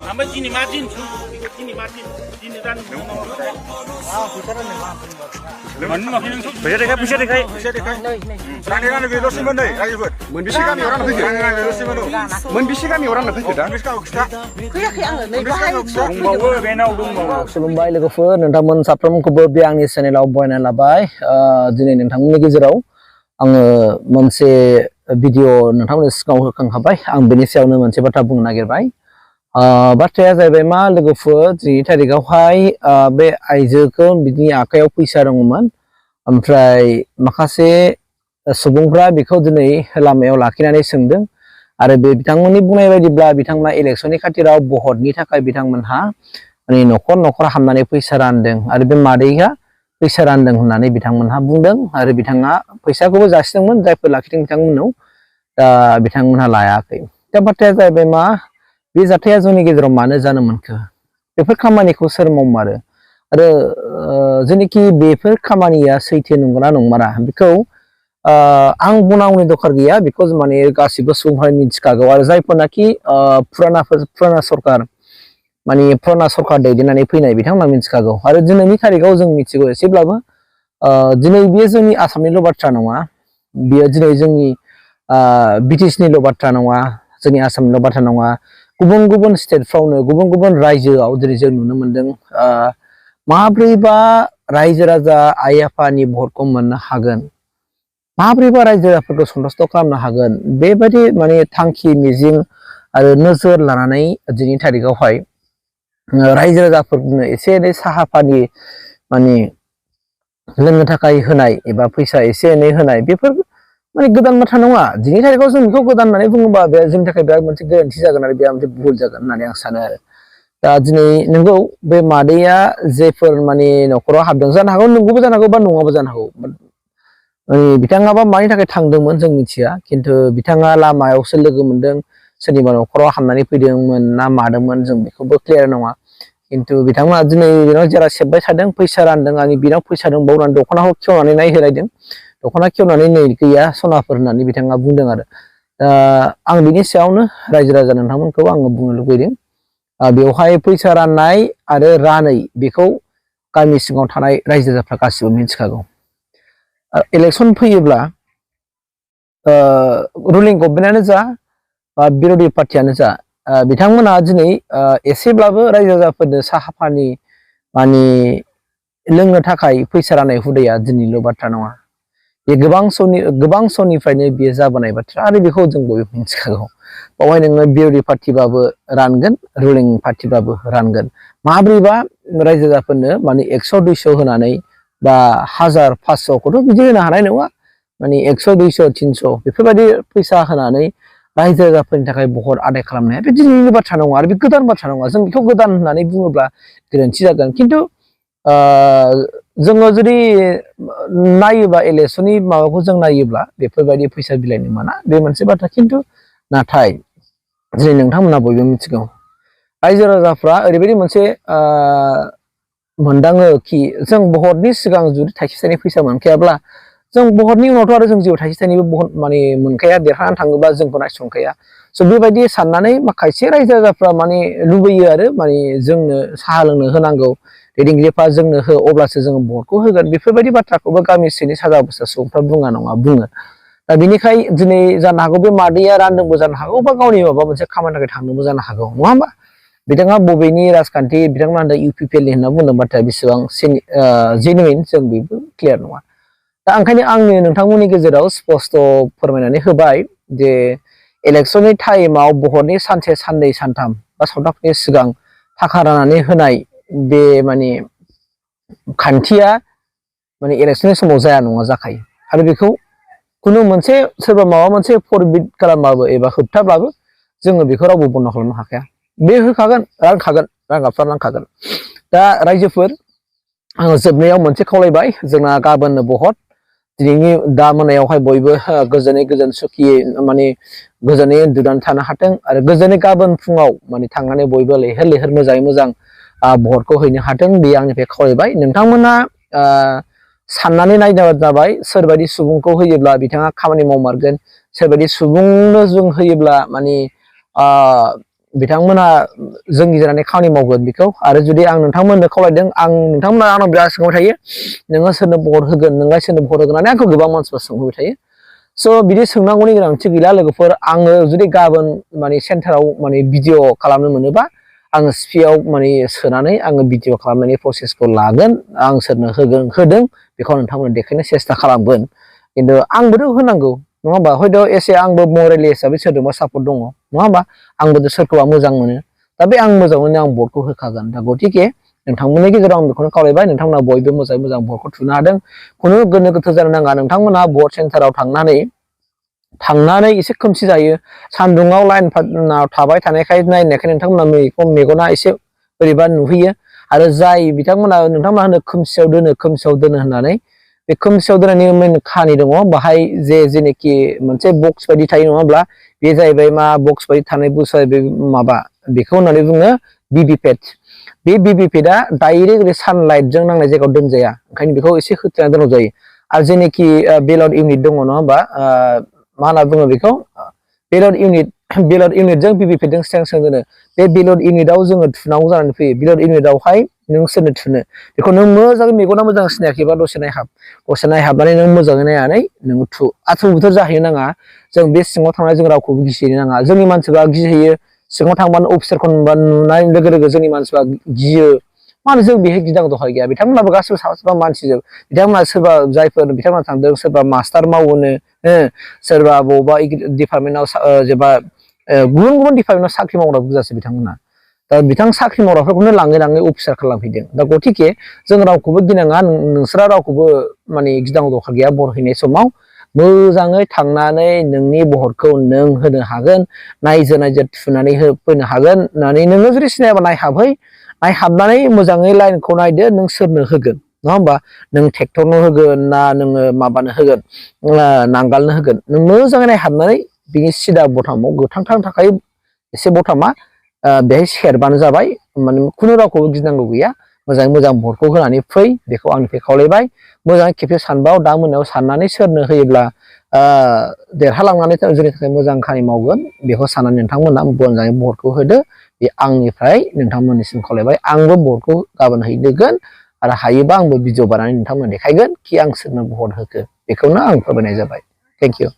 ओमफ्राय दिनै मा दिन दिनै दान फैसा देखाय राननाय बेल'सैमोन नै रायजोफोर मोनबेसे गामियाव रानना फैखो मोनबेसे गामियाव रानना फैखो दा फैयाखै आङो नै बाहाय दंबावो बेनाव दंबावो खुलुमबाय लोगोफोर नोंथांमोन साफ्रोमखौबो बे आंनि चेनेलाव बरायना लाबाय दिनै नोंथांमोननि गेजेराव आङो मोनसे भिडिअ नोंथांमोननि सिगाङाव होखांखाबाय आं बेनि सायावनो मोनसे बाथ्रा बुंनो नागिरबाय बाथ्राया जाहैबाय मा लोगोफोर दिनैनि थारिखआवहाय बे आइजोखौ बिनि आखायाव फैसा दङमोन ओमफ्राय माखासे सुबुंफ्रा बेखौ दिनै लामायाव लाखिनानै सोंदों आरो बे बिथांमोननि बुंनाय बायदिब्ला बिथांमोना इलेक्सननि खाथिराव भटनि थाखाय बिथांमोनहा माने न'खर हाबनानै फैसा रानदों आरो बे मादैया फैसा रानदों होननानै बिथांमोनहा बुंदों आरो बिथाङा फैसाखौबो जासिदोंमोन जायफोर लाखिदों बिथांमोननाव बिथांमोनहा लायाखै दा बाथ्राया जाहैबाय मा बे जाथाया जोंनि गेजेराव मानो जानो मोनखो बेफोर खामानिखौ सोर मावमारो आरो जेनोखि बेफोर खामानिया सैथो नंगौना नंमारा बेखौ आं बुंनांगौनि दरखार गैया बेखौ माने गासिबो सुबुंफोरा मिथिखागौ आरो जायफोरनाखि फुराना सरखार माने फुराना सरखार दैदेननानै फैनाय बिथांमोना मिथिखागौ आरो दिनैनि थारिखआव जों मिथिगौ एसेब्लाबो दिनै बेयो जोंनि आसामनिल' बाथ्रा नङा बेयो दिनै जोंनि बिटिसिनिल' बाथ्रा नङा जोंनि आसामनिल' बाथ्रा नङा गुबुन स्टेटफ्रावनो गुबुन रायजोआव दिनै जों नुनो मोनदों माब्रैबा रायजो राजा आइ आफानि भटखौ मोननो हागोन माब्रैबा रायजो राजाफोरखौ सन्थुष्ट खालामनो हागोन बेबायदि माने थांखि मिजिं आरो नोजोर लानानै दिनैनि थारिखआवहाय रायजो राजाफोरनो एसे एनै साहा पानि माने लोंनो थाखाय होनाय एबा फैसा एसे एनै होनाय बेफोर माने गोदान बाथ्रा नङा दिनैनि थारिखआव जों बेखौ गोदान होननानै बुङोबा बे जोंनि थाखाय बिराद मोनसे गोरोन्थि जागोन आरो बेराद मोनसे भुल जागोन होननानै आं सानो आरो दा दिनै नंगौ बे मादैया जेफोर माने न'खराव हाबदों जानो हागौ नंगौबो जानो हागौ बा नङाबो जानो हागौ बिथाङाबा मानि थाखाय थांदोंमोन जों मिथिया खिन्थु बिथाङा लामायावसो लोगो मोनदों सोरनिबा न'खराव हाबनानै फैदोंमोन ना मादोंमोन जों बेखौबो क्लियार नङा खिन्थु बिथांमोना दिनै बेनाव जेरा सेबबाय थादों फैसा रानदों आंनि बिनाव फैसा दं बावनानै दख'नाखौ खेवनानै नायहोलायदों दख'ना खेवनानै नै गैया सनाफोर होननानै बिथाङा बुंदों आरो आं बिनि सायावनो रायजो राजा नोंथांमोनखौ आङो बुंनो लुबैदों बेवहाय फैसा राननाय आरो रानै बेखौ गामि सिङाव थानाय रायजो राजाफ्रा गासिबो मिथिखागौ इलेक्सन फैयोब्ला रुलिं गभर्नमेन्टआनो जा बा बिर'धि पार्टियानो जा बिथांमोना दिनै एसेब्लाबो रायजो राजाफोरनो साहा पानि माने लोंनो थाखाय फैसा राननाय हुदाया दिनैल' बाथ्रा नङा बे गोबां समनिफ्रायनो बेयो जाबोनाय बाथ्रा आरो बेखौ जों बयबो मिथिखागौ बावहाय नोङो बिर'धि पार्टिबाबो रानगोन रुलिं पार्टिबाबो रानगोन माब्रैबा रायजो राजाफोरनो माने 100-200 होनानै बा 1000-500खौथ' बिदि होनो हानाय नङा माने 100-200-300 बेफोरबायदि फैसा होनानै रायजो राजाफोरनि थाखाय भट आदाय खालामनाया बे दिनैनि बाथ्रा नङा आरो बे गोदान बाथ्रा नङा जों बेखौ गोदान होननानै बुङोब्ला गोरोन्थि जागोन खिन्थु जोङो जुदि नायोबा इलेक्सननि माबाखौ जों नायोब्ला बेफोरबायदि फैसा बिलाइनो मोना बे मोनसे बाथ्रा खिन्थु नाथाय दिनै नोंथांमोना बयबो मिथिगौ रायजो राजाफ्रा ओरैबायदि मोनसे मोनदाङो कि जों भटनि सिगां जुदि थाइसे थाइनै फैसा मोनखायाब्ला जों भटनि उनावथ' आरो जों जिउ थाइसे थाइनैबो भट माने मोनखाया देरहानानै थाङोबा जोंखौ नायसनखाया स' बेबायदि साननानै माखासे रायजो राजाफ्रा माने लुबैयो आरो माने जोंनो साहा लोंनो होनांगौ दैदेनगिरिफ्रा जोंनो हो अब्लासो जोङो भटखौ होगोन बेफोरबायदि बाथ्राखौबो गामि सिंनि साजा बुसा सुबुंफ्रा बुङा नङा बुङो दा बेनिखाय दिनै जानो हागौ बे मादैया रानदोंबो जानो हागौ बा गावनि माबा मोनसे खामानि थाखाय थांदोंबो जानो हागौ नङा होमबा बिथाङा बबेनि राजखान्थि बिथांमोना होनदों UPPLनि होनना बुंदों बाथ्राया बेसेबां जेनुइन जों बेबो क्लियार नङा दा ओंखायनो आङो नोंथांमोननि गेजेराव स्पस्ट' फोरमायनानै होबाय जे इलेक्सननि टाइमाव भटनि सानसे साननै सानथाम बा सप्ताहनि सिगां थाखा राननानै होनाय बे माने खान्थिया माने इलेक्सननि समाव जाया नङा जाखायो आरो बेखौ खुनु मोनसे सोरबा माबा मोनसे फरबिट खालामबाबो एबा होबथाब्लाबो जोङो बेखौ रावबो बन्द' खालामनो हाखाया बे होखागोन रांगाफ्रा रानखागोन दा रायजोफोर आङो जोबनायाव मोनसे खावलायबाय जोंना गाबोननो भट दिनैनि दा मोनायावहाय बयबो गोजोनै गोजोन सुखियै माने गोजोनै उन्दुनानै थानो हाथों आरो गोजोनै गाबोन फुङाव माने थांनानै बयबो लैहोर मोजाङै मोजां भटखौ हैनो हाथों बे आंनिफ्राय खावलायबाय नोंथांमोना साननानै नायनो जाबाय सोरबायदि सुबुंखौ होयोब्ला बिथाङा खामानि मावमारगोन सोरबायदि सुबुंनो जों होयोब्ला माने बिथांमोना जोंनि गेजेराव खामानि मावगोन बेखौ आरो जुदि आं नोंथांमोननो खावलायदों आं नोंथांमोना आंनाव बिराद सोंबाय थायो नोङो सोरनो भट होगोन नोंलाय सोरनो भट होगोन होननानै आंखौ गोबां मानसिफोर सोंबाय थायो स' बिदि सोंनांगौनि गोनांथि गैला लोगोफोर आङो जुदि गाबोन माने सेन्टाराव माने भिडिअ खालामनो मोनोबा आङो स्पियाव माने सोनानै आङो भिडिअ खालामनायनि प्रसेसखौ लागोन आं सोरनो होदों बेखौ नोंथांमोननो देखायनो सेस्था खालामगोन खिन्थु आंबोथ' होनांगौ नङा होमबा हयथ' एसे आंबो मरेलि हिसाबै सोरजोंबा सापर्ट दङ नङा होमबा आंबो सोरखौबा मोजां मोनो दा बे आं मोजां मोनो आं भटखौ होखागोन दा गतिके नोंथांमोननि गेजेराव आं बेखौनो खावलायबाय नोंथांमोना बयबो मोजाङै मोजां भटखौ थुनो हादों खुनु गोनो गोथो जानो नाङा नोंथांमोना भट सेन्टाराव थांनानै एसे खोमसि जायो सान्दुङाव लाइन थाबाय थानायखाय नायनायखाय नोंथांमोना मेगना एसे बोरैबा नुहैयो आरो जाय बिथांमोना नोंथांमोना होनो खोमसियाव दोनो होननानै बे खोमसियाव दोननायनि मेन खाहानि दङ बाहाय जेनेखि मोनसे बक्स बायदि थायो नङा होमब्ला बे जाहैबाय मा बक्स बायदि थानाय बुस्थुआ बे माबा बेखौ होननानै बुङो भिभिपेट बे भिभिपेटआ डाइरेक्ट सानलाइटजों नांनाय जायगायाव दोनजाया ओंखायनो बेखौ एसे होथेना दोननांगौ जायो आरो जेनेखि बेलट इउनिट दङ नङा होमबा मा होनना बुङो बेखौ बेलट इउनिटजों भिभिपेटजों स्रें दोनो बे बेलट इउनिटआव जोङो थुनांगौ जानानै फैयो बेलट इउनिटआवहाय नों सोरनो थुनो बेखौ नों मोजाङै मेगना मोजां सिनायाखैबा दसे नायहाबनानै नों मोजाङै नायनानै नों थु आथुर बोथोर जाहैनो नाङा जों बे सिङाव थांनानै जों रावखौबो गिहैनो नाङा जोंनि मानसिफ्रा गिहैयो सिङाव थांबानो अफिसारखौ नुनाय लोगो लोगो जोंनि मानसिफ्रा गियो मानो जों बेहाय गिनांगौ दरखार गैया बिथांमोनाबो गासिबो साफा मानसिजोब बिथांमोना सोरबा जायफोर बिथांमोना थांदों सोरबा मास्टार मावोनो सोरबा बबेबा डिपार्टमेन्टआव जेनेबा गुबुन डिपार्टमेन्टआव साख्रि मावग्रा बुरजासो बिथांमोना दा बिथां साख्रि मावग्राफोरखौनो लाङै अफिसार खालामफैदों दा गतिके जों रावखौबो गिनाङा नोंसोरा रावखौबो माने गिनांगौ दरखार गैया भट हैनाय समाव मोजाङै थांनानै नोंनि भटखौ नों होनो हागोन नायजो थुनानै होफैनो हागोन होननानै नोङो जुदि सिनायाबा नायहाबनानै मोजाङै लाइनखौ नायदो नों सोरनो होगोन नङा होमबा नों ट्रेक्टरनो होगोन ना नोङो माबानो होगोन नांगालनो होगोन नों मोजाङै नायहाबनानै बिनि सिदा बटामाव गोथां थाखाय एसे बटामा बेहाय सेरबानो जाबाय माने खुनु रावखौबो गिनांगौ गैया मोजाङै मोजां भटखौ होनानै फै बेखौ आंनिफ्राय खावलायबाय मोजाङै खेबसे सानबाव दा मोनायाव साननानै सोरनो होयोब्ला देरहालांनानै जोंनि थाखाय मोजां खामानि मावगोन बेखौ साननानै नोंथांमोना मोजाङै भटखौ होदो बे आंनिफ्राय नोंथांमोननिसिम खावलायबाय आंबो भटखौ गाबोन हैगोन आरो हायोबा आंबो भिडिअ बानायनानै नोंथांमोन देखायगोन कि आं सोरनो भट होखो बेखौनो आं फोरमायनाय जाबाय थेंक इउ